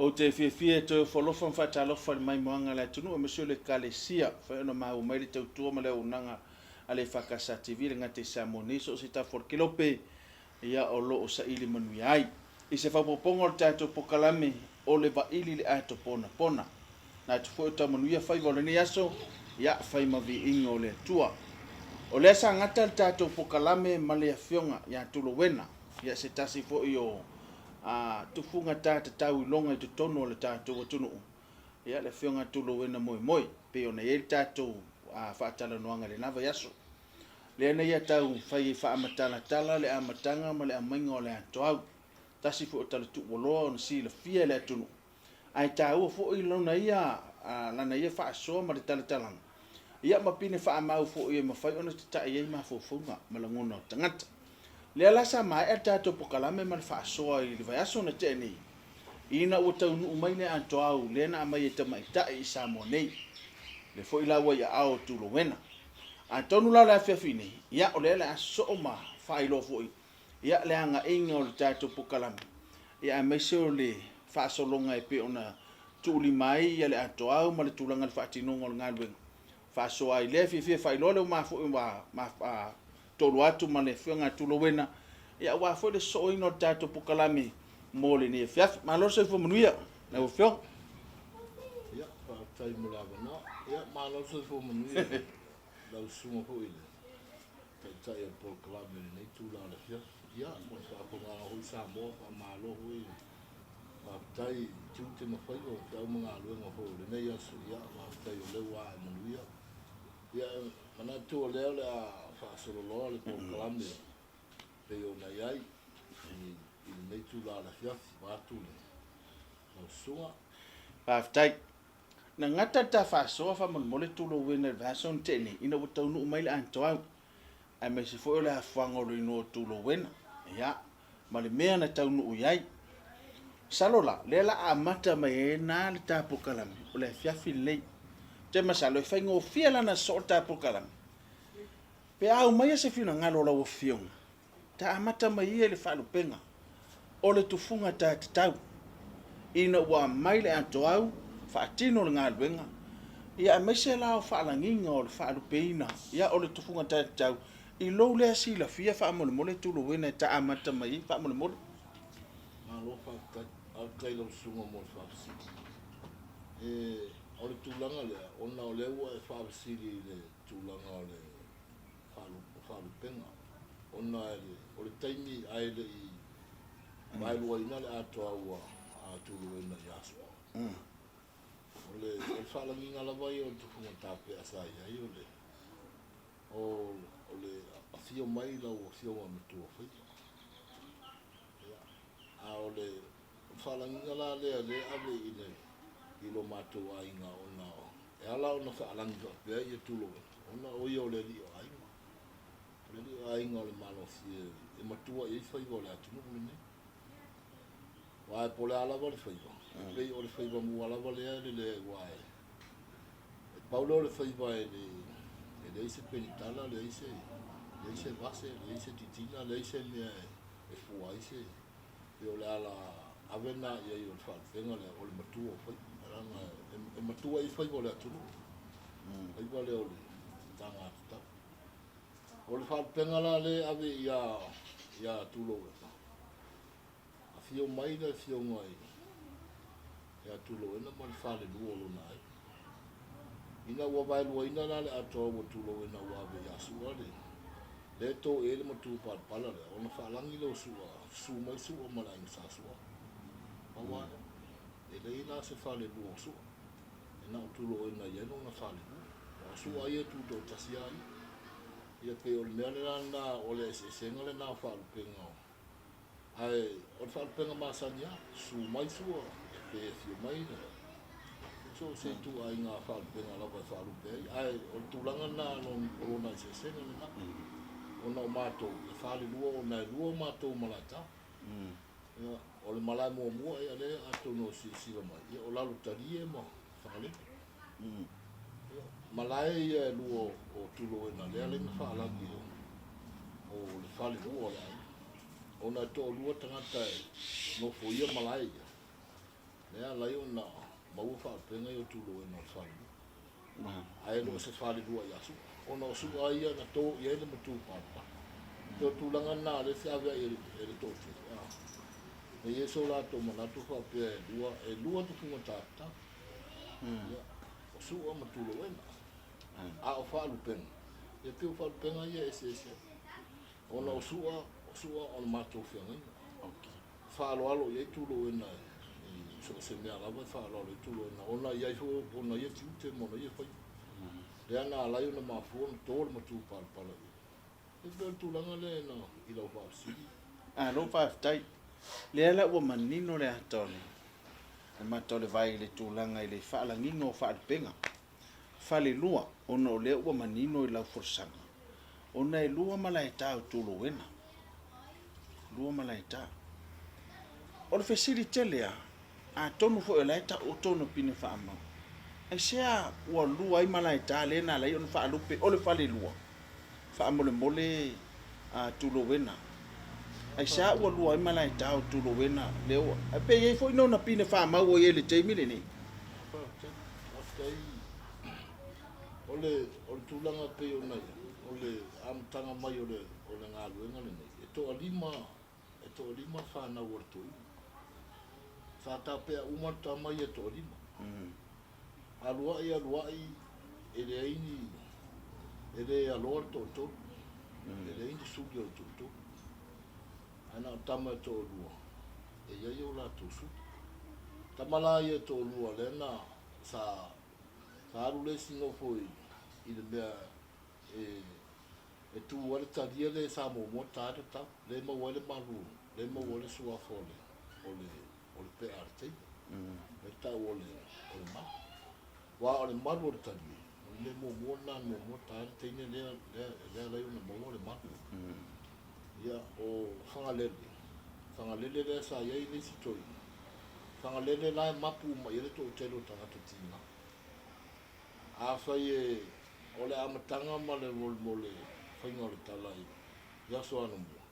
Ou te fiafia e toe ofoalofa ma faatalofa i le maimoaga a le atunuu aemaise o le Ekalesia, fai ona maua mai le tautua ma le auaunaga a le EFKS TV i le gata i Samoa nei, so o se tafa o le kelope ia o lo o saili manuia ai. I se faaopoopoga o le tatou pokalame o le vaili i le ato ponapona. Na atu foi o tau manuia faiva o lenei aso, ia fai ma viiga o le Atua. O lea sa gata le tatou pokalame ma le Afioga ia Tulowena, ia se tasi foi o a tufuga ta tatau iloga i totonu o le tatou atunuu, ia le Afioga Tulowena Moemoe, pei ona i ai le tatou faatalanoaga i lena vaiaso. Lea na ia tau fai ai faamatalatala le amataga ma le aumaiga o le atoau. Tasi foi o tala tuualoa ona silafia e le atunuu, ae taua foi lona ia, lana ia faasoa ma le talatalaga, ia ma pine faamau foi e mafai ona tatai ai mafaufauga ma lagona o tagata. Lea la sa maea le tatou pokalame ma le faasoa i le vaiaso na tea nei, ina ua taunuu mai le atoau lea na aumai e tamaitai i Samoa nei, lea foi la ua i aao o Tulowena. Atonu la o le afiafi nei, ia o lea o le a sosoo ma faailoa foi ia le agaiga o le tatou pokalame, ia aemaise o le faasologa e pei ona tuulima ai ia le atoau ma le tulaga i le faatinoga o le galuega faasoa ai. Lea e fiafia e faailoa le uma foi ua toalua atu ma le Afioga ia Tulowena, ia aua foi le sosooina o le tatou pokalame mo lenei afiafi. Malo le soifua manuia lau Afioga. Ia, faafetai mo le avanoa. Ia, malo le soifua manuia i lau susuga foi i le Taitai o le polokalame i lenei itula o le afiafi. Ia, mo le faafofogaaga foi Samoa, faamalo foi, faafetai i tiute ma faiva o feau ma galuega foi o lenei aso. Ia, faafetai o lea ua ae manuia. Ia, e manatu o lea o le a faasolo loa le polokalame e pei ona i ai i lenei itula o le afiafi, vaeatu le lau susuga. Faafetai. Na gata le ta faasoa faamolemole tulou ina i le vaiaso na tea nei ina ua taunuu mai le atoau aemaise foi o le afuaga o le igoa o Tulowena ia ma le mea na taunuu i ai. Masalo la lea la amata mai ai na le ta pokalame o le afiafi lenei. Ou te masalo e faigofie la ona sosoo le ta pokalame pe a aumaia se finagalo o lau afioga Ta amata mai ia i le faalupega o le tufuga ta tatau ina ua aumai le atoau faatino le galuega, ia aemaise la o faalagiga o le faalupeina ia o le tufuga ta tatau i lou lea silafia faamolemole Tulowena e ta amata mai ai faamolemole. Malo faafetai. Faafetai i lau susuga mo le faafesili. E, o le tulaga lea, ona o lea ua e faafesili i le tulaga o le faalupega ona o le taimi ae le i vaeluaina le atoa ua tuluina i aso. O le faalagiga lava ia o le tufuga tapea sa i ai o le o le afio mai lau afioga matua faiva. Ia, a o le faalagiga la lea lea ave i le i lo matou aiga ona E ala ona faalagi faapea ia Tulowena, ona o ia o le alii o aiga. O le alii o aiga o le malosi e matua i ai faiva o le atunuu lenei. Aua e po o le a lava le faiva, e pei o le faiva mua lava lea e lelei ai, aua e pau lea o le faiva e leai se penitala, leai se, leai se vase, leai se titina, leai se mea e fua ai se, pei o le ala ave lena i ai o le faalupega lea, o le matua o faiva. Leaga e matua i faiva o le atunuu. Faiva lea o le tagatatau. O le faalupega la lea e ave ia, ia Tulouena, afio mai le afioga i ia Tulouena ma le falelua o lona aiga. Ina ua vaeluaina la le atoa ua Tulouena ua ave ia Sua le lea e to i ai le matua palapala lea, ona faalagi lea o Sua, susu mai Sua ma le aiga sa Sua. Pau lava lea. E leai la se falelua o Sua. E na o Tulouena e i ai lona falelua. Aua o Sua ia e tutoatasi lava ia. Ia pei o le mea lena o le eseesega lena o faalupega o Ae o le faalupega masani lava, susu mai sua, pe afio mai le so o se ituaiga faalupega lava e faalupe ai. Ae o le tulaga lena o lona eseesega lena, ona o matou e falelua ona e lua matou malaeta. Ia, o le malae muamua, ia lea atonu o silasila mai, ia o Lalotalie ma Fagalele. Ia, malae ia e lua o Tulowena lea lea na faalagi o le falelua o le aiga. Ona e toalua tagata e nofoia malae ia. Lea e ala ai ona maua faalupega ia o Tuloena o le falelua. Ae le o se falelua ia Su'a, ona o Su'a ia na to i ai le matupalapala. E pei o le tulaga lena o lea e feaveai e le toatele, a. E i ai so latou manatu faapea e lua, e lua tufuga tatau. Ia, o Su'a ma Tuloena. A o faalupega, ia pei o faalupega ia e eseese ai. Ona o Su'a, o Su'a o le matou feagaiga. Faaaloalo i ai Tuloena i so o se mea lava e faaaloalo i ai Tuloena ona e i ai foi ona ia tiute ma ona ia faiva. Lea na ala ai ona mafua ona to le matupalapala i ai. E pei o le tulaga lea ina i lau faafesili. Malo faafetai. Lea la ua manino le ata o le le mata o le vai i le tulaga i le faalagiga o faalupega. Falelua, ona o lea ua manino i lau folasaga, ona e lua malaeta o Tuloena. Lua malaeta. O le fesili tele lava, atonu foi o la e taoto ona pine faamau, aisea ua lua ai malaeta lea na ala ai ona faalupe o le falelua? Faamolemole a Tuloena, aisea ua lua ai malaeta o Tuloena lea ua, pe i ai foi nona pine faamau o i ai i le taimi lenei? Faafetai, faafetai. O le, o le tulaga e pei ona i ai, o le amataga mai o le, o le galuega lenei, e toalima, e toalima fanau a le toeaina. Sa tapea uma tama ia e toalima. Aluai aluai e leai ni, e le aloa le toatolu, e leai ni suli o le toatolu. Ae na o tama e toalua e i ai o latou suli. Tama la ia e toalua lea na sa sa alu le isi nofo i i le mea e e tu ai le talia lea sa muamua ta ai le tau, lea e maua ai le malu, lea e maua ai le suafa o le o le o le pea a le teine. Lea e tau o le o le malu. Aua o le malu o le talie, o le mea muamua lena na muamua ta ai le teine lea lea lea e ala ai ona maua le malu. Ia, o Fagalele, Fagalele lea sa i ai le isi toeaina. Fagalele la e mapu uma i ai le toatele o tagata tiga. Afai e, o le amataga ma le mo le faiga o le tala i aso anamua,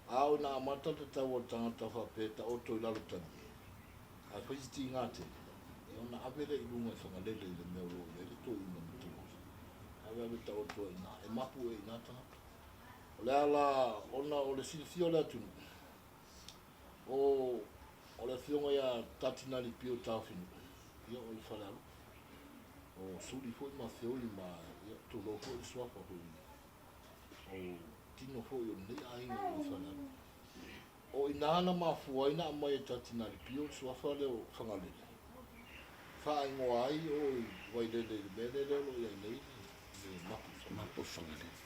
a oo ina amata le tatau a le tagata faapea e taoto i lalo talie, ae fai se tiga tele, ia ona ave lea i luga i Fagalele i le mea o lo o i ai le toeaina matua, ave ave taoto ai i ina, e mapu ea i ina tagata. O le ala ona o le silafia o le atunuu, o, o le afioga ia Tatinari Pio Taofinuu, ia o le Falealupo. O Suli foi ma Feoi ma, ia, tulou foi le suafa foi, o tino foi o lenei aiga o le Falealupo. O i ina na mafua ai na aumai e Tatinari Pio le suafa lea o Fagalele, faaigoa ai o i Vailele i le mea lea o lo o i ai nei le Mapu i Fagalele.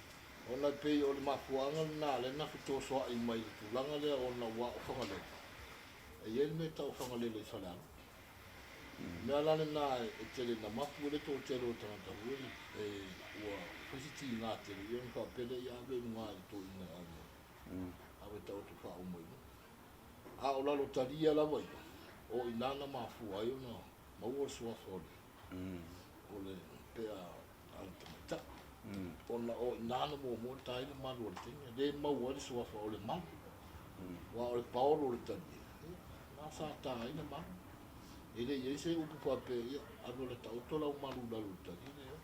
Ona e pei o le mafuaaga lena lea na fetosoa'i mai i le tulaga lea ona ua o Fagalele. E i ai le mea e tau o Fagalele i Falealupo. O le mea la lena e tele ina mapu ai le toatele o tagata foi e ua fai se tiga tele ia ona faapea lea ia ave i luga i le toeaina e ave ave taoto faauma i luga. A o lalo talia lava ia, o i ina na mafua ai ona maua le suafa o le o le pea a le tamaitai. Ona o i ina na muamua ta ai le malu o le teine, le maua ai le suafa o le malu. Aua o le paolo o le talie, ia, na sa ta ai le malu. E le i ai se upu faapea, ia, alu e taoto lau malu i lalo o le talie, leai.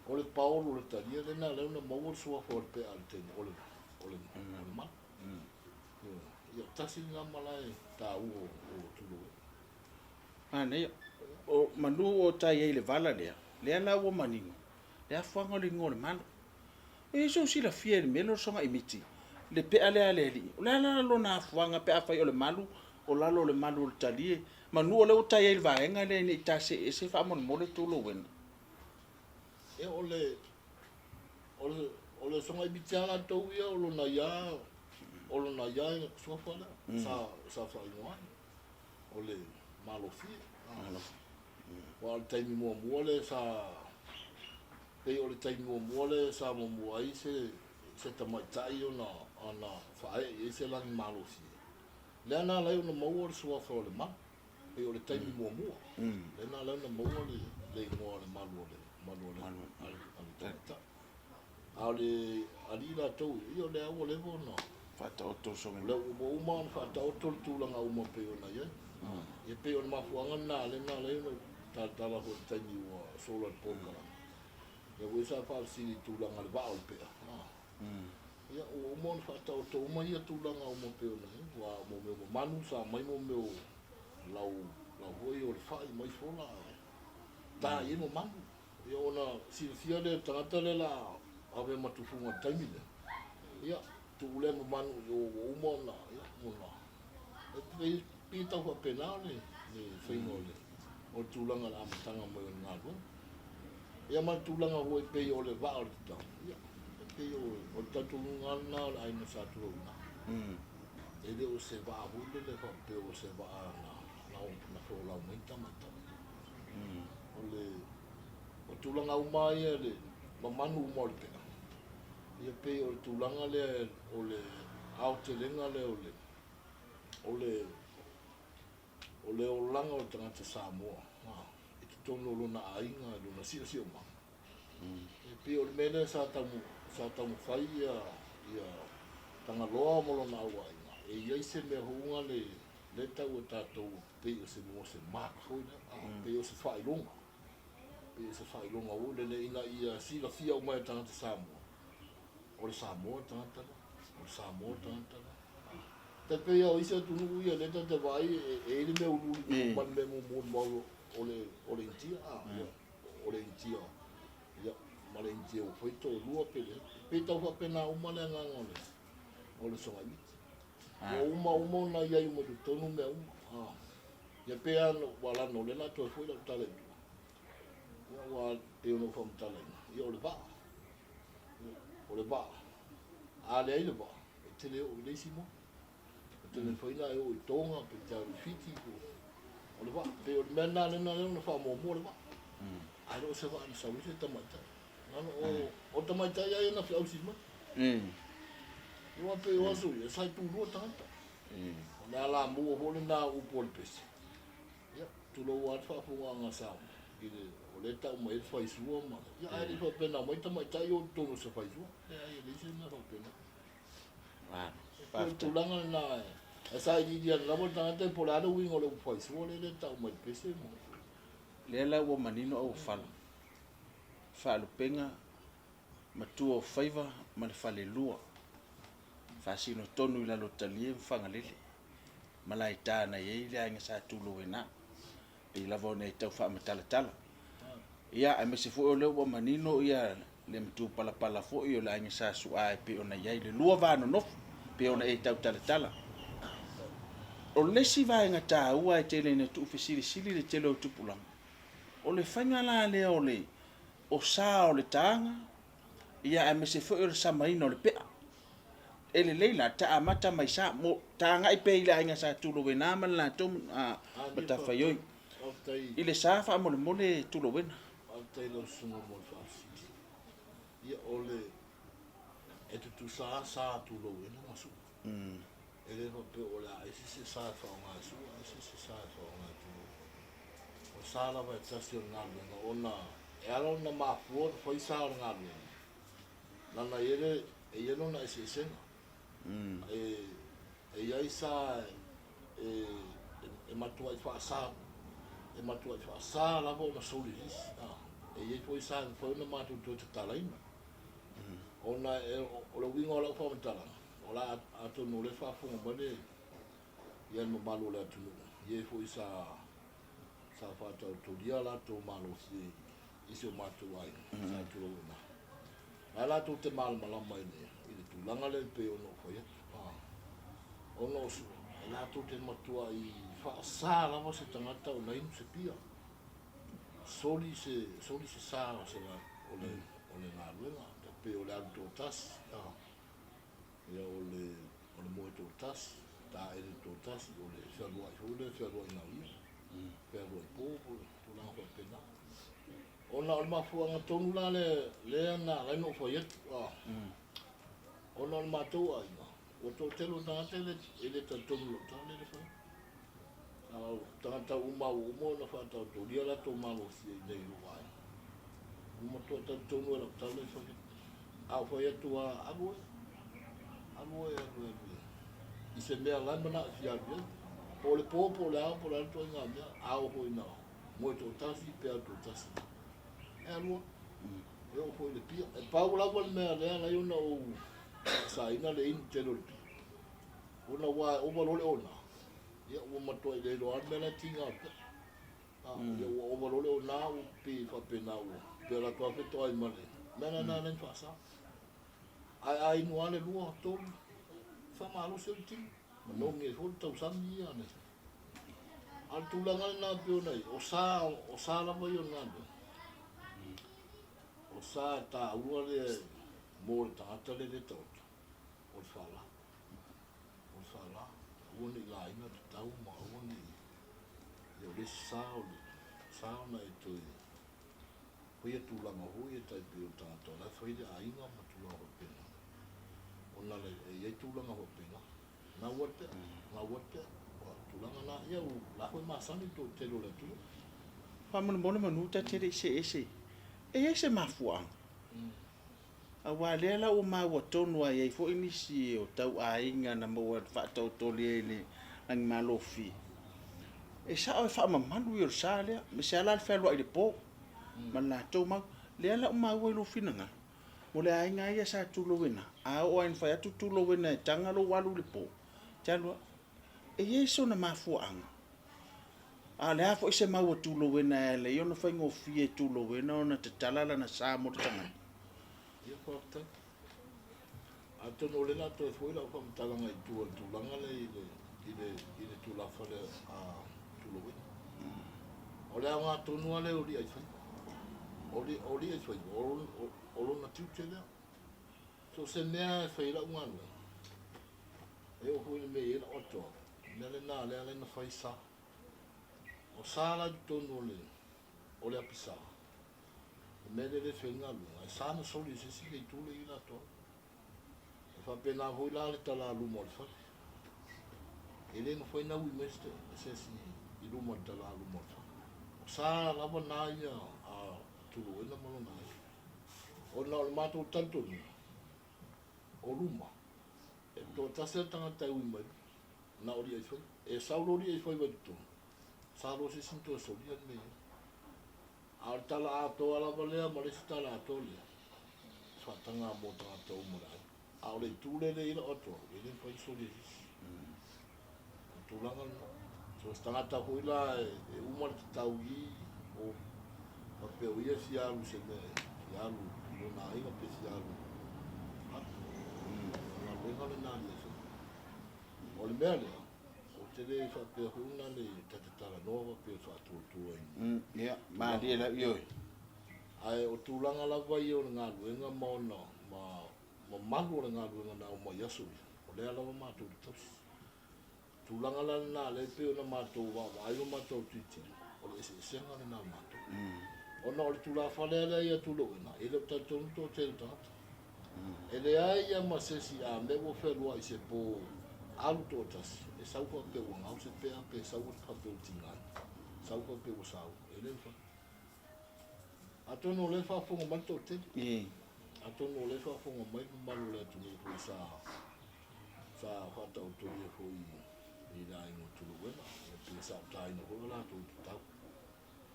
O le paolo o le talie, lea na ala ai ona maua le suafa o le pea a le teine, o le, o le, o le malu. Ia, tasi lena malae taua o Tulou. Manaia. O manu o tai ai i le vala lea, lea la ua manino, le afuaga o le igoa o le Malo. E i ai sou silafia i le mea lea o le sogai miti, le pea lea a le alii, o le a la lona afuaga pe afai o le malu o lalo o le malu o le talie, manu o lea ua tai ai i le vaega lea ne i ta see ese faamolemole Tulouena. Ia o le, o le, o le sogai miti a latou ia o lona ia, o lona ia suafa lea, sa, sa faaigoa ai. O le malofie. Aua o le taimi muamua lea sa, pei o le taimi muamua lea sa muamua ai se, se tamaitai ona, ona faaee i ai se lagi malofie. Lea na ala ai ona maua le suafa o le Malu. Pei o le taimi muamua. Lea na ala ai ona maua le, le igoa o le Malu o le, Malu o le, a le, a le tamaitai. A o le alii latou ia, ia o lea ua leva ona faataoto le soga. O lea ua uma ona faataoto le tulaga uma pei ona i ai. Ia pei o le mafuaaga lena lea na ala ai ona ou talatala foi i le taimi ua sola le polokalame. Ia foi sa faafesili i tulaga o le vaa o le pea. Ia ua uma ona faataoto uma ia tulaga uma pei ona i ai. Aua o mea o mamanu sa aumai mo mea o lau lau foi o le fai ma isi fola ae ta i ai mamanu. Ia ona silafia lea e le tagata lea o le a ave ma tufuga i le taimi lea. Ia tuu lea mamanu i o ua uma ona ia ona e pei pei e tau faapena le le faiga o le o le tulaga i le amataga mai o le galuega. Ia ma le tulaga foi pei o le vaa o le tatau, ia, e pei o, o le talitonuga lava lena o le aiga sa tulou i ina. E le o se vaa foi lele faapea o se vaa na, na, na folau mai ni tamaitai. O le, o tulaga uma lava ia, le mamanu uma o le pea, ia pei o le tulaga lea o le aotelega lea o le, o le, o le olaga o le tagata Samoa i totonu o lona aiga, lona siosiomaga. E pei o le mea lea sa sa taumafai ia ia Tagaloa ma lona auaiga, e i ai se mea huga le le tau e tatou pei o se mo se mark foi lea, pei o se faailoga. Pei o se faailoga foi lele ina ia silafia uma e tagata Samoa, o le Samoa le tagata lea, o le Samoa le tagata lea. Tai pei lava o isi atunuu ia lea ta te vaai e i ai le mea uliuli ma le mea muamua o le o le Initia, o le Initia ia ma le Initia ua fai toalua pe leai. E pei e tau faapena uma le agaga o le o le Sogaimiti. Ua uma uma ona i ai uma i totonu mea uma. Ia pei lava ua lana o lea o le a toe foi lau tala i tua. Ia aua pei ona ou faamatalaina, ia o le vaa. O le vaa, a leai le vaa, e te le oo i le isi motu. E te le mafai ona e oo i Tonga pe te alu i Fiti po o le vaa. Pei o le mea lena lea na ala ai ona faamuamua le vaa. Ae le o se vaa na sau ai se tamaitai. O le tamaitai lava ia na feausi mai. Aua pei o aso ia, sa tulua tagata. O le alamua foi lena o upu o le pese. Ia, tulou lava le faafofogaaga a Samoa, i le, o lea e tau mai ai le faisua ma le, ia ae le i faapena mai tamaitai o i totonu o se faisua. Leai, e leai se mea faapena. E pei o le tulaga lena e sailiili ane lava le tagata po o le a le uiga o le upu faisua lea e tau mai i le pese ma. Lea la ua manino auofala, faalupega, matua o faiva ma le falelua, faasino tonu i lalo o Talie ma Fagalele. Malaeta na i ai le aiga Sa Tulouena, pei lava ona e tau faamatalatala. Ia, aemaise foi o lea ua manino ia le matupalapala foi o le aiga Sa Su'a e pei ona i ai le lua va nonofo, pei ona e tautalatala. O le isi vaega taua e tele ina tuufesilisili le tele o tupulaga, o le faiga la lea o le o sa o le taga, ia aemaise foi o le samaina o le pea. E lelei la ta amata mai sa mo ta agai pea i le aiga Sa Tulowena ma le latou matafaioi i le sa faamolemole Tulowena. Faafetai lau susuga mo le faafesili. Ia o le e tutusa lava sa Tulowena ma Su'a. E le faapea o le a ese se sa e faaaoga e Su'a ese se sa e faaaoga e Tulowena. O sa lava e tasi o le galuega ona e ala ona mafua ona fai sa o le galuega Lana e i ai lona eseesega. E i ai sa e matuai faasa, e matuai faasa lava ona soli e isi. E i ai foi sa e mafai ona matou toe tatalaina. Ona o le uiga o lau faamatalaga, o la atonu o lea e faafofoga mai le ia le mamalu o le atunuu, i e foi sa sa faataotolia latou malosi i si o matou aiga, sa tulou i ina. La latou te malamalama i le, i le tulaga lea e pei ona ou fai atu. Ona o sua, e latou te matuai faasa lava se tagata ona inu se pia. Soli se, soli se sa o se, o le, o le galuega, e pei o le alu toatasi, ia o le, o le moe toatasi, taele toatasi, o le fealuai foi lea, fealuaiga ia, fealuai po, po o le tulaga faapena. Ona o le mafuaaga tonu la lea, lea na ala ai ona ou fai atu, ona o le matou aiga, ua toatele o tagata e le, e le talitonu i lau tala lea na fai. A o tagata uma ua uma ona faataotolia latou malosi i inei i lou aiga. Ua matua talitonu e lau tala lea fai atu. A ou fai atu lava, alu oe, alu oe, alu e, alu e, i se mea la e manao e fia alu i ai. Po o le po po o le ao po o le a le ituaiga mea, a oo foi ina moe toatasi pe alu toatasi, e alu lava. E oo foi i le pia. E pau lava le mea lea e ala ai ona ou faasaina le inu tele o le pia, ona aua e ova loa le ona, ia ua matuai le iloa lava le mea la e tiga o le pea. Ia ua ova loa le ona ua pei e faapena ua pei o le atu lava fetoai ma le mea lena na ala ai ona faasa. Ae a inu lava le lua, tolu, e faamalosi ai le tino, manogi ai foi le tausami ia le. A o le tulaga lena e pei ona i ai, o sa, o sa lava ia o le galuega. O sa e taua lea mo le tagata lea e le taoto, o le faala. O le faala, aua ne i laina le tau ma aua ne i, ia o le isi sa o le sa ona e toe faia tulaga foi e tai pei o le tagata o la e fai le aiga ma tulaga faapena. Ona e i ai tulaga faapena. Gau ai pea, gau ai pea. O tulaga na, ia o la foi e masani le toatele o le atunuu. Faamolemole manu ta te le i see ese. E i ai se mafuaaga? Aua lea la ua maua tonu a i ai foi nisi o tau aiga na maua faataotolia i le lagimalofie. E sao e faamamalu ia o le sa lea, aemaise lava la le fealuai i le po ma le latou mau. Lea la ua maua i lou finagalo, mo le aiga lava ia sa tulou ina, a oo lava ina fai atu tulou ina e taga lou alu i le po, e te alu lava. E i ai sona mafuaaga, a o le a foi se mau a Tulowena e ala ai ona faigofie e Tulowena ona tatala lana sa mo le tagata? Ia, faafetai. Atonu o lea o le a toe foi lau faamatalaga i tua i le tulaga lea i le, i le, i le tulafale a Tulowena. O le aoga tonu lava lea o Liaifaiva. O, o Liaifaiva, o, o, o lona tiute lea. So o se mea e fai ai lau galuega, e oo foi i le mea e i ai lau atoaga, o le mea lena lea ala ai ona fai sa. O sa la i totonu o le, o le apisa, le mea lea e le fai ai le galuega, e sa ona soli e se isi le itu lea e i ai le atoaga. E faapena foi la le tala a luma o le fale. E le mafai ona ui mai se isi i luma o le tala a luma o le fale. O sa lava na ia a Tuluena ma lona aiga. Ona o le matou talitonuga, o luma, e toatasi lava le tagata e ui mai luma, na o Liaifaiva. E sau loa Liaifaiva i totonu, sa loa se isi na toe solia le mea i ai. A o le tala atoa lava lea ma le isi tala atoa lea, e faataga mo tagata uma o le aiga. A o le itu lea e le i ai lau atoaga, e le mafai ona solia e se isi. O le tulaga lena. So o se tagata foi la e uma le tatau i i, o faapea o ia e fia alu i se mea, e fia alu i lona aiga pe fia alu, alu. O le galuega lena a le FA. O le mea lea, ou te le faapea foi ona le ta te talanoa faapea e faatuatua i ni. Ia, malie lau ioe. Ae o tulaga lava ia o le galuega ma ona, ma mamalu o le galuega na aumai i aso ia, o lea lava matou te tausi. O tulaga la lena lea e pei ona matou vaavaai ma matou tilotilo, o le eseesega lena o matou. Ona o le tulafale lava lea ia Tulowena, e le o talitonu le toatele o tagata. E leai lava ma se isi a mea ua fealuai i se po alu toatasi, e sau faapea ua gau se pea pe sau faapea ua tigaina, sau faapea ua saua. E le mafai. Atonu o lea e faafofoga mai le toatele. Atonu o lea e faafofoga mai le mamalu o le atunuu foi sa sa faataotolia foi i le aiga o Tuluuena, ia pe sa otaina foi o latou tatau.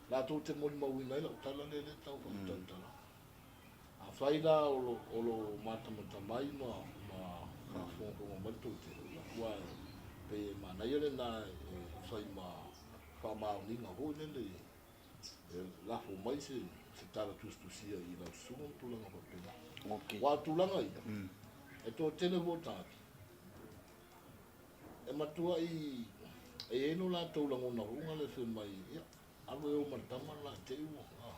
Latou te molimauina ai lau tala lea lea tau faamatalatala. Afai la o lo, o lo matamata mai ma, ma faafogafoga mai le toatele, ia ua pei e manaia lena e fai ma faamaoniga foi lele e lafo mai se, se tala tusitusia i lau susuga ma tulaga faapena. Okay. Aua o tulaga ia, e toatele foi o tagata, e matuai e i ai lo latou lagona foi ua le fai mai, ia, alu e o ma le tama le la i te i ua, a,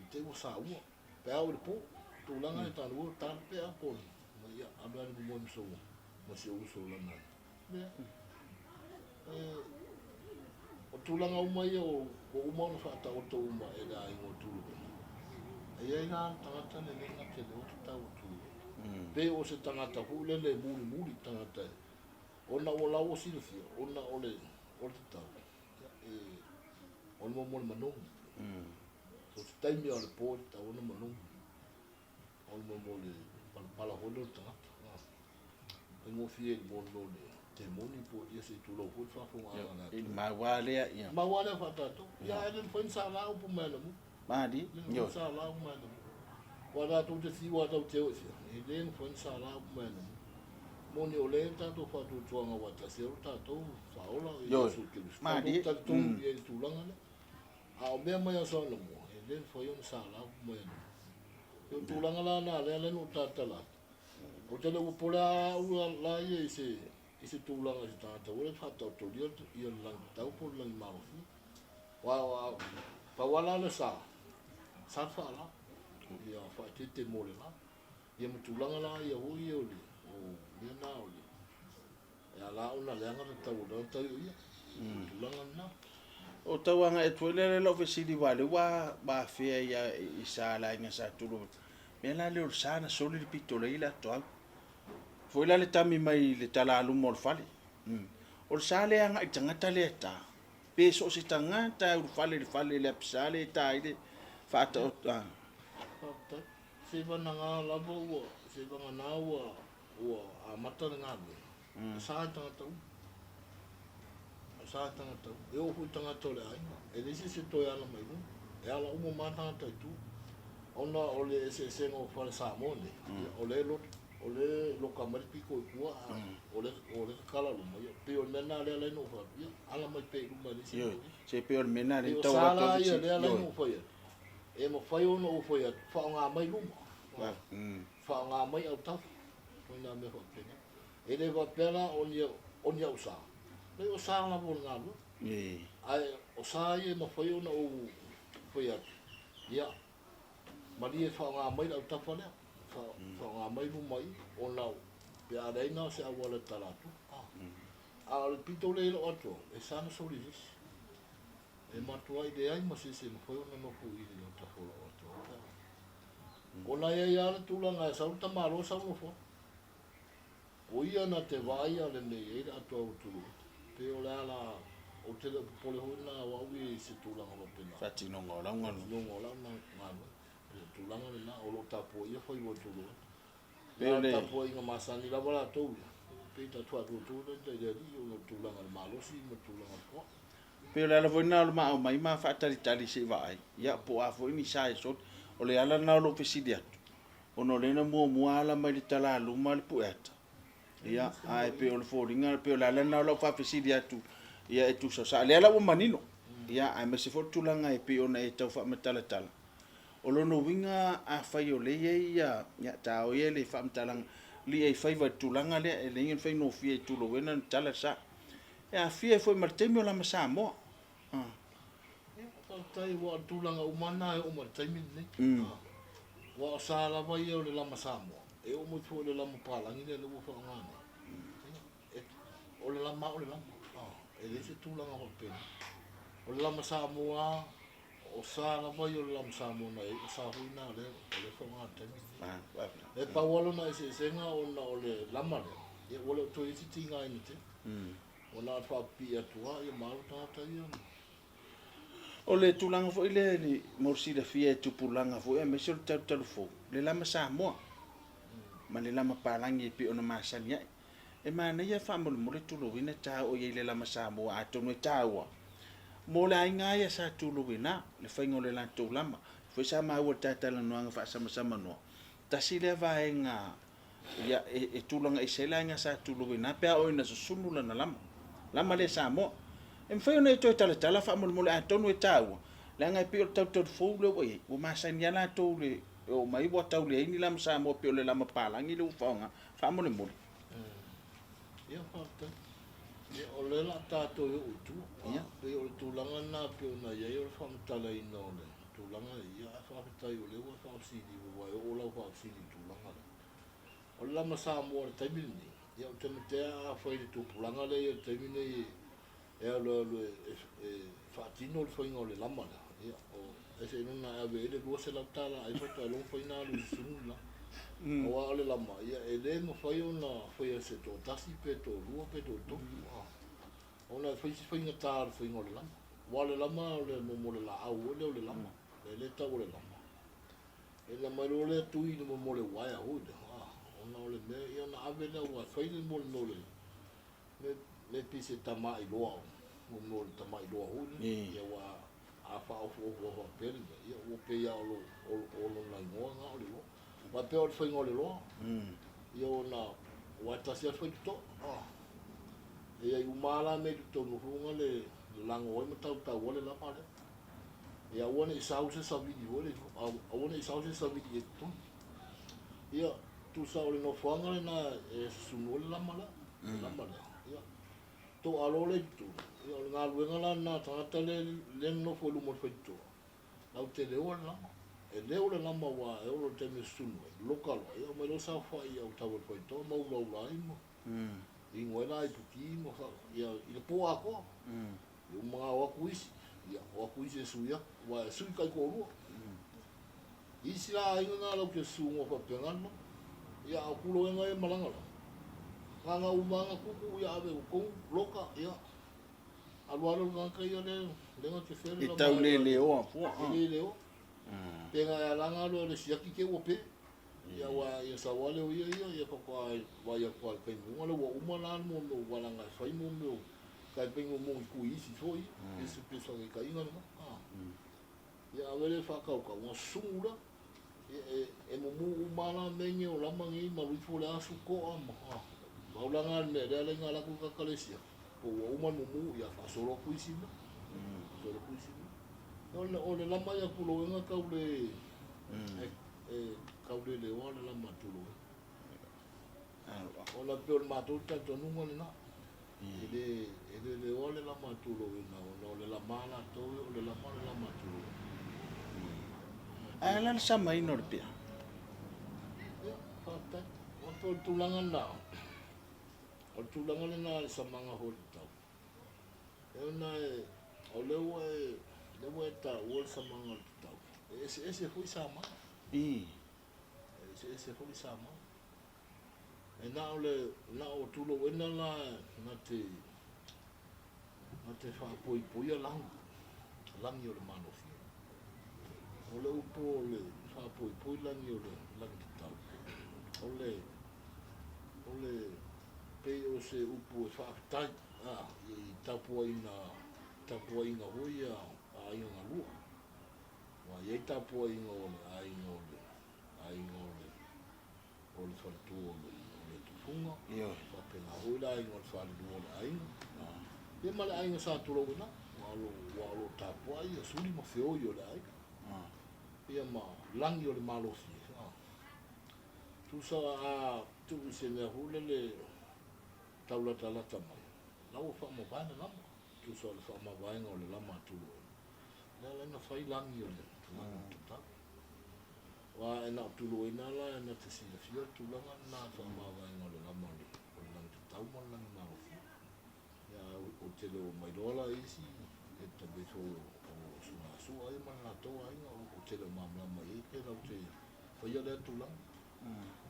i te i ua saua, pe a oo i le po, tulaga e tanu ua ta le pea po o le, ia, alu e alu moe ma sou, ma si ou uso lana, lea. O tulaga uma ia ua uma ona faataoto uma e le aiga o Tuluena. E i ai la le tagata lelei na te le o tatau o Tuluena. Pe o se tagata foi lele e mulimuli tagata e, ona ua la ua silafia, ona o le, o le tatau, ia, e, o le momo o le manogi. So se taimi lava o le po e tatau ona manogi. O le momo o le palapala foi lea o le tagata. Faigofie i le mo le Temoni po o ia se i tulou foi le faafofogaaga a le I le atunuu. mau lava lea, ia. Mau lava lea faa-tatou. Ia ae le mafai ona sala upu mai a le nuu. Malie, Le mafai ioe. ona sala upu mai a le nuu. Aua tatou te fiu lava tatou te o i fea, e le mafai ona sala upu mai a le nuu. Moni o lea e tatou faatuatuaga aua e tasi ai lo tatou Faaola o Ioe. Iesu Keriso. Tatou Malie. talitonu i ai i le tulaga lea. A o mea mai aso anamua, e le mafai ona sala upu mai a le nuu. O le tulaga la lena lea na ou talatala atu. Ou te le o popole lava au la ia i se i se tulaga i se tagata ua le faataotolia ia le lagitau po o le lagimalofia. Aua pau lava la le sa, sa le faala, ia faaeteete mo le la. Ia ma tulaga la ia foi ia o le o mea na o le e ala ona leaga le tau o le tai o ia. O tulaga lena. O tau agai atu foi lea lau fesili aua o lea ua afea i sa le aiga Sa Tulo. Mea la lea o le sa na soli le pito lea i le atoau. Foi la le tami mai le talaluma o le fale. O le sa lea e agai i le tagata lea e ta. Pe so o se tagata e ulufale i le fale i le apisa lea e ta ai le faataoto. Faafetai. Seivagana lava ua, seivagana ua, ua amata le galuega. E sa i tagata uma. E sa i tagata uma. E oo foi i tagata o le aiga. E leai se isi e toe ala mai i luga. E ala uma ma tagata i tua. Ona o le eseesega o fale Samoa nei, ia, o lea e loto, o lea e loka mai le pito i tua, a o lea, o lea e tatala luma. Ia, pei o le mea lena lea e ala ai ona ou fai atu, ia, ala mai pea i luma e leai se mea o i ai. Se pei o le mea lena lea Pei e o tau sa avatu la ai le ia fesili. lea e ala ai Ioe. ona ou fai atu, e mafai ona ou fai atu, faaaoga mai luma. Faaaoga mai autafa, o nā mea faapena. E le faapea la o ni, o ni au sa. Leai, o sa lava o le galuega. Ae o sa ia e mafai ona ou fai atu, ia, malie faaaoga mai le autafa lea, faaaoga mai luma i i, ona pe a leai na o se auala e tala atu. A o le pito lea i lou atoa, e sa na soli e se isi. E matuai leai ma se isi e mafai ona nofo i le autafa o lou atoa pe a. Ona e i ai lava le tulaga e sau le tamaloa sau nofoa. O ia na te vaaia lenei ai le atoa ua tulou. Pe o le a la, ou te le o popole foi lena o au ia i se tulaga faapena. Faatinoga o lau galuega. Faatinoga o lau galuega. O le tulaga lena o lo o tapuaia faiva o tulou atu. Pe o Na le. tapuaiga masani lava latou ia, pei ta faatuatua lea i le alii ona o le tulaga o le malosi ma le tulaga o le toa. Pei o le ala foi lena o le ma aumai ma faatalitali se i vaai, ia po o a foi ni sa e soli. O le ala lena o lou fesili atu, ona o lea na muamua ala mai le talaluma le pueata, ia, ae pei o le foliga, pei o le ala lena o lau faafesili atu, ia e tusa o sa. O lea la ua manino, ia, aemaise foi le tulaga e pei ona e tau faamatalatala. O lona uiga afai o lea e i ai ia, ia taoia ia le faamatalaga lia i faiva i le tulaga lea, e leai ona faigofie i Tulowena ona tala le sa. E aafia ai foi ma le taimi o Lama Samoa. Ia, faafetai aua o le tulaga uma lava lena e oo mai i le taimi lenei. Aua o sa lava ia o le Lama Samoa, e oo mai foi i le Lama Palagi lea ua faaaoga nei. Ia, o le lama lava o le lama, e leai se tulaga faapena. O le Lama Samoa lava, o sa lava ia o le Lama Samoa na i ai, o sa foi na o lea e faaaoga i le taimi lenei. E pau lava lona eseesega ona o le lama lea, ia ua le o toe i ai se tigaina tele. Ua na o le faapipii atu lava ia ma alu tagata ia. O le tulaga foi lea mo le silafia e tupulaga foi aemaise o le talutalufou, le lama Samoa ma le lama palagi e pei ona masani ai. E manaia faamolemole tulouina ta oo i ai i le lama Samoa atonu e taua mo le aiga lava ia sa tulouina le faiga o le latou lama. Foi sa maua i le ta talanoaga faasamasamanoa, tasi lea vaega ia e tulaga ese ai le aiga sa tulouina pe a oo ina susunu lana lama, lama lea Samoa. E mafai ona e toe talatala faamolemole atonu e taua, leaga e pei o le talutalufou lea ua i ai, ua masani lava latou i le oo mai ua tau leai ni lama Samoa pei o le lama palagi lea ua faaaoga faamolemole. Ia faafetai. Ia o lea o le a tatou oo i tua. Ia. Pei o le tulaga lena e pei ona i ai o le faamatalaina o le tulaga ia, ae faafetai o lea ua e faafesili ua e oo lau faafesili i le tulaga lea. O le lama Samoa i le taimi lenei, ia ou te matea afai i le tupulaga lea e i ai i le taimi lenei e alualu e faatino le faiga o le lama lea, ia, o, e seiloga e ave i ai le $200 ai faatoa iloa mafai ona alu i le susunu le lama. Aua o le lama, ia, e le mafai ona faia e se toatasi pe toalua pe toatolu, ona e fai si faigata o le faiga o le lama. Aua o le lama o le mo le laau foi lea o le lama, lea e tau o le lama. Ina mai loa lea tui i le momole uaea foi lea, ona o le mea, ia ona ave lea, aua e fai le mo le mea o le Me me pei se tamailoa o mo le tamailoa foi lea. Ia aua a faaofuofu lava faapea le mea, ia ua pei lava o lo o lona igoa lena o le loa. Aua e pei o le faiga o le loa, ia ona aua e tasi lava le faitotoa. E i ai uma lava la mea i totonu foi na le lago ai ma tautau ai le lama lea. Ia aua ne i sau se savili foi lea, aua ne i sau se savili i totonu. Ia, tusa o le nofoaga lena e susunu ai le lama lea, le lama lea. Ia, to'a loa lea i totonu, ia o le galuega la lena a le tagata lea e nonofo i luma o le faitotoa, latou te leoa le lama. E leo le lama aua e olo i le taimi e susunu ai, loka loa, ia omai loa saofai i autafa o le faitotoa ma ulaula ai ma inu ai la ipuki ma ia i le po atoa. Ia uma na o atu isi, ia o atu isi e sui atu, aua e sui taitoalua. Isi la aiga na latou te susuga faapena le mea. Ia a o Tuloega ia e malaga la, na ona uma lava ona tutu ia ave i totonu, loka, ia alu lava lea o le tagata ia lea lea na te fea le E tau leleoa fua. E leleoa. Pe na e ala ona alu e siaki te ua pe. Ia aua ia sau lava lea o ia ia, ia faatoa vaai atu lava i le taimi uma lea ua uma la le mea o walaga e fai mo mea o tai pei mo moni kui isi foi ia, pe se faataitaiga lena. Ia ave lea faatautau ona sumu lea. Ia e mumu uma lava la mea nei o lama nei ma alu ifo le asu to'a ma pau la lena le mea lea e ala ai ona alu atu le tagata le isi atu, po ua uma le mumu ia faasolo atu isi mea. Faasolo atu isi mea. O le lama ia Puloega tau le e tau le leoa le lama a Puloega. Ona pei o le matou talitonuga lena. E le, e le leoa le lama a Tulouna, ona o le lama a latou, o le lama o le lama a Tulouna. Ae a la le samaina o le pea? Ia, faafetai. O le tulaga lena, o le tulaga lena i le samaga foi o le tau. E ona e, o lea ua e, lea ua e taua le samaga o le tatau. E eseese foi samaga. E eseese foi samaga. E na o le, na o Tulouna la na te, na te faapoipoia lagi, lagi o le malofia. O le upu o le faapoipoi lagi o le lagi tatau, o le, o le, pei o se upu e faafetai, a, i tapuaiga, tapuaiga foi a aiga galua. Aua e i ai tapuaiga o le aiga o le, aiga o le, o le faletua o le, o le Tufuga, faapena foi le aiga o le falelua o le aiga. Ia ma le aiga sa tulou ina, aua o lo, aua o lo o tapuai ia Suli ma Feoi o le aiga. Ia ma lagi o le malosi. Tusa a tuu i se mea foi lele tau latalata mai, la ua faamavae le lama. Tusa o le faamavaega o le lama a Tulouna, lea la na fai lagi o le lagi o le tatau. Aua e na o Tulouna la na te silafia le tulaga lena i le faamavaega o le lama o le lagi tatau ma le lagi malofia. Ia ae ou te le o mailoa la i isi e ta pei foi o Sugasua ia ma le latou aiga, ou te le o malamalama i ai pe latou te faia lea tulaga.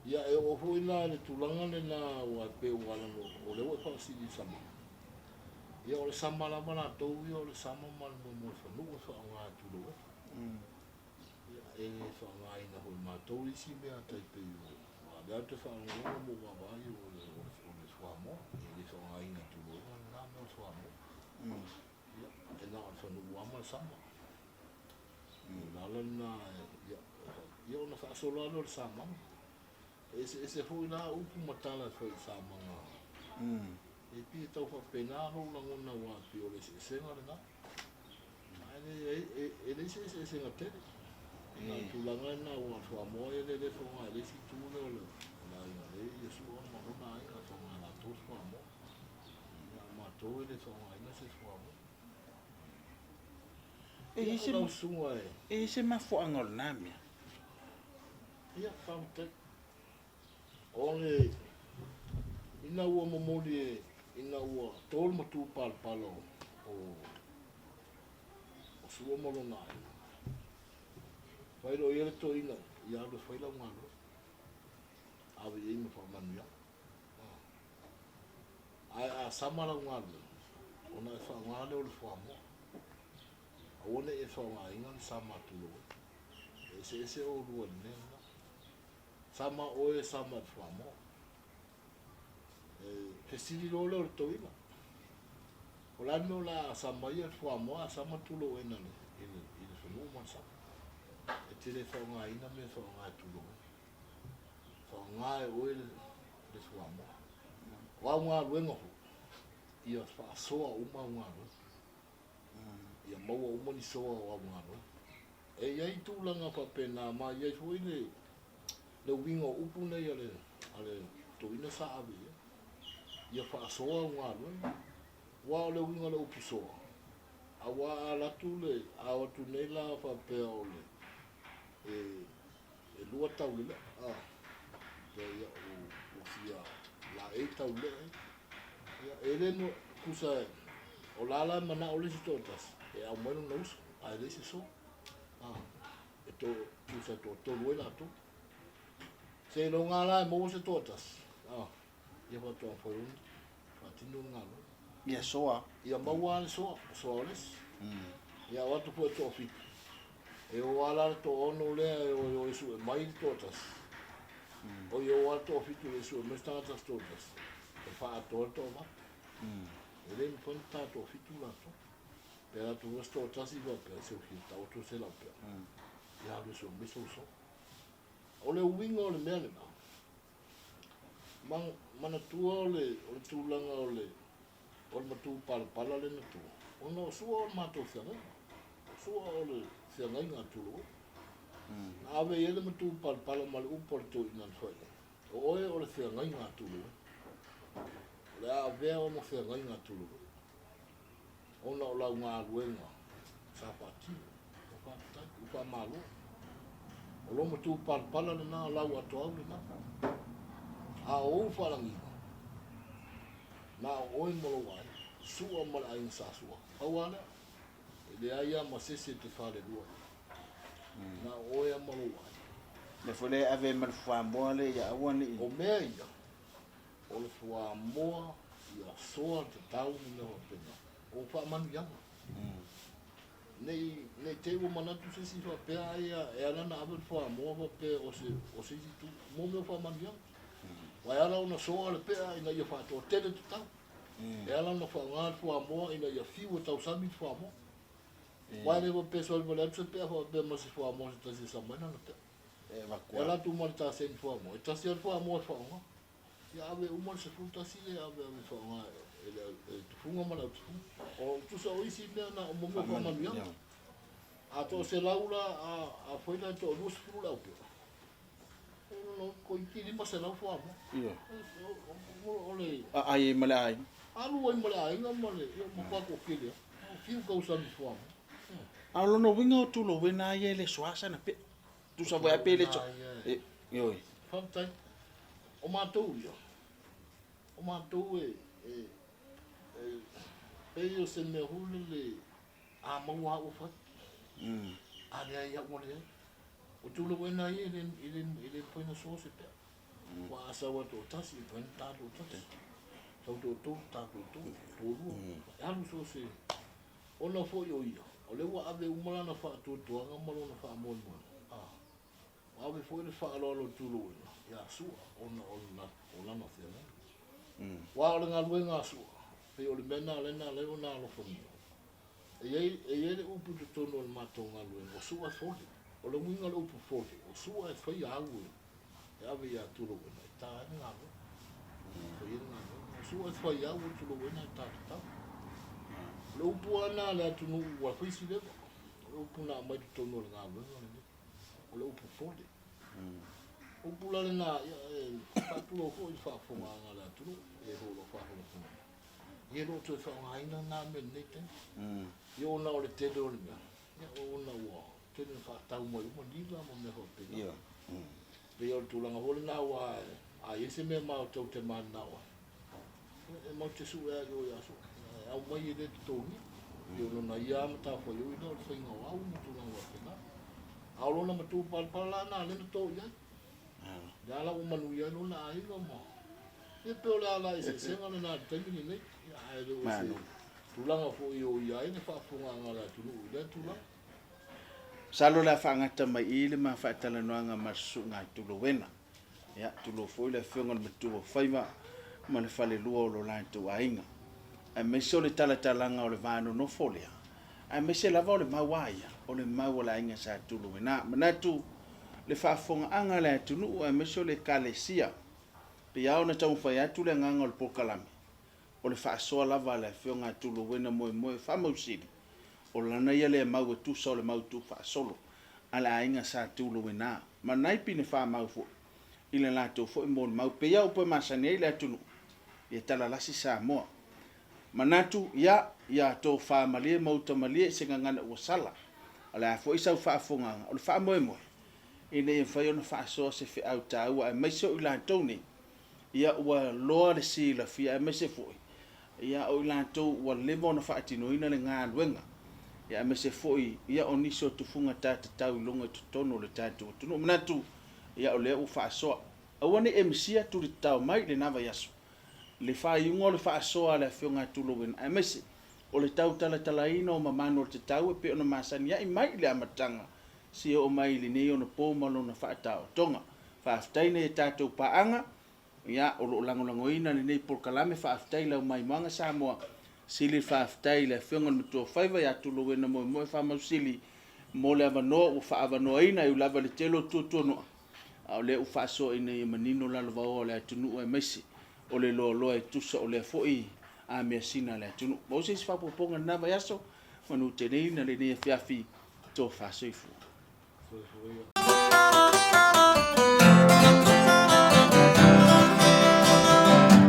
Ia e oo foi la i le tulaga lena aua e pei ua ala o lea ua e faafesili i le sama. Ia o le sama lava latou ia o le sama ma le moemoe fanua e faaaoga e Tulouna. Ia e le faaaogaina foi e matou isi mea tai pei o aua o lea ou te faalogologo ma ou vaavaai o le o le fuamoa. E le faaaogaina e Tulouna lena mea o le fuamoa. Ia e na o le fanuu lava ma le sama. O le ala lena ia, ia ona faasolo lava lea o le samaga. E eseese foi la upu ma tala e fai i samaga. E pei e tau faapena lou lagona aua e pei o le eseesega lena. Ae leai, e leai se eseesega tele. Na o le tulaga lena aua o le fuamoa ia lea e faaaoga e le isi itu lea o le aiga lea e i Iesua ma lona aiga e faaaoga e latou le fuamoa. A o matou e le faaaogaina se fuamoa. E i ai se mafuaaga o lena mea? Ia, faafetai. O le, ina ua momoli e, ina ua to le matupalapala o, o, o Sua ma lona aiga, fai loa ia le toeaina, ia alu e fai lau galuega, ave i ai ma faamanuiaga. Ae a sama lau galuega, ona e faaaoga lea o le fuamoa. Aua ne i e faaaogaina le sama a Tulouna. E eseese oulua i le mea lena. Sama oe sama i le fuamoa. Fesili loa lea o le toeaina, O le a le mea o le a sama ai le fuamoa a sama Tulouna i le fanua ma le sami? E te le faaaogaina mea e faaaoga e Tulouna. Faaaoga e oe le fuamoa. O au galuega foi, ia faasoa uma au galuega. Ia maua uma ni soa o au galuega. E i ai tulaga faapena ma e i ai foi le uiga o upu nei a le toeaina sa ave i ai, ia faasoa au galuega. Aua o le uiga o le upu soa, aua a alu atu le, a o atu nei la faapea o le, e lua taulelea, a, faapea ia ua fia laei taulelea ia. Ia, e le no, tusa o la la e manao le isi toatasi e aumai lona uso, ae leai se soa. A, e to, tusa e toatolu ai latou. Seiloga la e maua se toatasi, a, ia faatoa mafai ona faatino le galuega. Ia soa. Ia maua le soa, soa o le isi. Ia o atu foi e toafitu. E o lava la le toaono lea e o e o e sue mai le toatasi. Oi e o lava le toafitu e sue mai se tagata se toatasi. E faaatoa le toavalu. E le mafai ona ta toafitu latou. Pe alu atu loa se toatasi faapea, se ua fia taoto se laupea. Ia alu e sue mai sou soa. O le uiga o le mea lena, manatua o le tulaga o le matupalapala lea na tua, ona o Sua o le matou feagaiga. O Sua o le feagaiga a Tulou. Na ave i ai le matupalapala ma le upu a le toeaina na fai ai, O oe o le feagaiga a Tulou. O le a avea oe ma feagaiga a Tulou, ona o lau galuega sa faatino. Ua faafetai, ua faamalo. O lou matupalapala lena, o lau atoau lena. A o ou faalagiga, na o oe ma lou aiga, Sua ma le aiga sa Sua. Pau lava lea, e leai lava ma se isi e te falelua i ai. Na o oe lava ma lou aiga. Lea foi lea e ave ai ma le fuamoa lea ia aua ne i. O mea ia, o le fuamoa ia soa le tatau ma mea faapena, o faamanuiaga. Ne i, ne i te i ua manatu se isi faapea ai e ala ona ave le fuamoa faapea o se, o se isi itu, mo mea o faamanuiaga. Aua e ala ona soa le pea ina ia faatoatele le tatau. E ala ona faaaoga le fuamoa ina ia fiu e tausami le fuamoa. Aua e le faapea e wale atu se pea faapea ma se fuamoa se tasi e sama ai lana pea. E ala atu ma le taseni fuamoa, e tasi lava le fuamoa e faaaoga. Ia ave uma le 11 lea ave ave e faaaoga e le tufuga ma le autufuga. O tusa o isi mea na o mo mea o faamanuiaga. A toaselau la, afai la e toa-20 le aupea, toeitiiti 500 fuamoa. Ioe. O le. Aai ai ma le aiga. Alu ai ma le aiga ma le, ia matua toatele lava. Fiu tausami fuamoa. A o lona uiga o Tulowena ia e le soa sana pea. Tusa foi a pe le soa. Ioe. Faafetai. O matou ia, o matou e, e, e pei o se mea foi lele A maua au ua fai. A leai au ua leai. O Tulowena ia e le, e le, e le mafai ona soa se pea. Aua a sau lava toatasi, e mafai ona ta toatasi. Sau toatolu, ta toatolu, toalua. E alu so o se... Ona foi o ia, o lea ua ave uma lana faatuatuaga ma lona faamoemoega. A, ua ave foi le faaaloalo i Tulowena ia Sua, ona o lana feagaiga. Aua o le galuega a Sua, pei o le mea lena lea na ala ai ona alofagia. E i ai, e i ai le upu i totonu o le matou galuega, o Sua e fole. O le uiga o le upu fole, o Sua e faia au e, e ave ia Tulowena e ta ai le galuega. E fai ai le galuega. O Sua e fai au e Tulowena e ta tatau. O le upu lava lena a le atunuu ua fai si leva. O le upu na aumai i totonu o le galuega lenei. O le upu fole. O upu la lena, ia, e faatulou foi i le faafofogaaga a le atunuu, e foi o lo o faafogafoga mai. Ia e le o toe faaaogaina na mea i lenei taimi. Ia ona o le tele o le mea, ia ona ua tele ina faatau mai uma nila ma mea faapena. Pei o le tulaga foi lena aua a i ai se mea matou te mananao ai, ia e matou te sue lava i o ia Sua, e aumai e le totogia. Pei o lona ia lava matafaioi lea o le faiga o au ma tulaga faapena. A o lona matupalapala la lena lea na to i ai. Lea la ua manuia ai lona aiga ma Ia pei o le ala eseesega lena i le taimi lenei, ae le o se tulaga foi o i ai le faafofogaaga a le atunuu i lea tulaga. Masalo o le a faagata mai i i le ma faatalanoaga ma le Susuga i Tulowena. Ia, tulou foi le Afioga i le Matua o Faiva. ma le falelua o lo latou aiga, aemaise o le talatalaga o le va nonofo lea, aemaise lava o le mau a ia, o le mau a le aiga Sa Tuluena. Manatu le faafofogaaga a le atunuu aemaise o le Ekalesia, pei lava ona taumafai atu le agaga o le polokalame, o le faasoa lava a le Afioga a Tuluena Moemoe Faamausili, o lana ia lea mau e tusa o le mau tuufaasolo a le aiga Sa Tuluena, ma nai pine famau foi i le latou foi molimau. Pei lava o upu e masani ai le atunuu, ia talalasi Samoa. Manatu, ia, ia tofa malie ma uta malie i se gagana ua sala. O le a foi sau faafofogaaga, o le faamoemoe, ina ia mafai ona faasoa se feau taua aemaise o i latou nei, ia ua loa le silafia aemaise foi, ia o i latou ua leva ona faatinoina le galuega, ia aemaise foi, ia o nisi o tufuga ta tatau i luga i totonu o le tatou atunuu. Manatu, ia o lea ua faasoa. Aua ne i e misia, tulitatao mai i lena vaiaso le faaiuga o le faasoa a le Afioga a Tulowena, aemaise o le tau talatalaina o mamanu o le tatau e pei ona masani ai mai i le amataga seia oo mai i lenei ono po ma lona faataotoga. Faafetai nai a tatou paaga, ia, o lo o lagolagoina lenei polokalame, faafetai i lau maimoaga Samoa, sili le faafetai i le Afioga i le Matuafaiva ia Tulowena Moemoe Faamausili mo le avanoa ua faaavanoaina, e ui lava i le tele o tuatuanoa, a o lea ua faasoa ina ia manino lalovaoa o le atunuu aemaise o le loaloa e tusa o lea foi a measina a le atunuu. Maua se isi faaopoopoga i lena vaiaso, manuteleina lenei afiafi, tofa soifua. Soifua ia.